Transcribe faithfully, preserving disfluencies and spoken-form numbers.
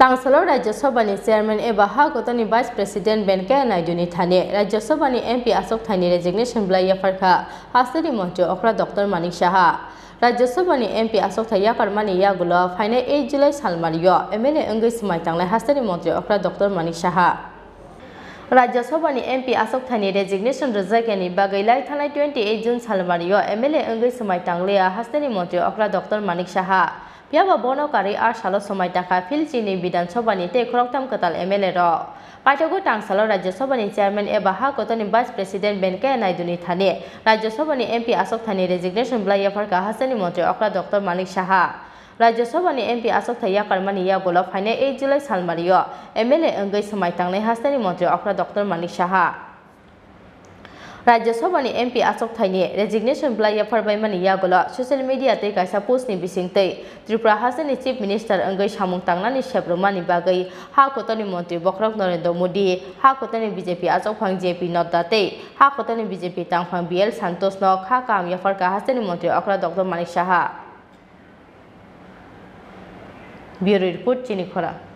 Tangsalo Rajya Sabhani Chairman eba ha kotorni Vice President Venkaiah Naiduni thani Rajya Sabhani M P achuk thaini resignation bwlai yapharkha hasteni montri okra Doctor Manik Saha. Rajya Sabhani M P achuk thai yakarmani yagulo phainai eight July salmario M L A wngwi swmai tanglai hasteni montri okra Doctor Manik Saha. Rajya Sabhani M P achuk thaini resignation rwjakya ni bagwi lai thanai twenty eight June salmario M L A wngwi swmai tangliya hasteni montri okra Doctor Manik Saha. Phiyaba bono karwi aa salo swmai takha Philchini Bidhan Sabhani tei khoroktham kwtal M L A rok. Paithago tangsalo Rajya Sabhani Chairman eba ha kotorni Vice President Venkaiah Naiduni thani Rajya Sabhani M P achuk thaini resignation bwlai yapharkha hasteni montri okra Doctor Manik Saha. Rajya Sabhani M P achuk thai yakarmani yagulo phainai eight July salmario M L A wngwi swmai tangnai hasteni montri okra Doctor Manik Saha. Rajya Sabhani M P achuk thaini resignation bwlai yaphar baimani yagulo social media tei kaisa post ni bisingtwi Tripura hasteni Chief Minister wngwi samung tangnani sep rwmani bagwi ha kotorni montri bokhorok Narendra Modi, ha kotorni B J P achukphang J P Nadda tei ha kotorni B J P tangphang B L Santosh no kha kaham yapharkha hasteni montri okra Doctor Manik Saha. Bureau Report, Chini Khorang.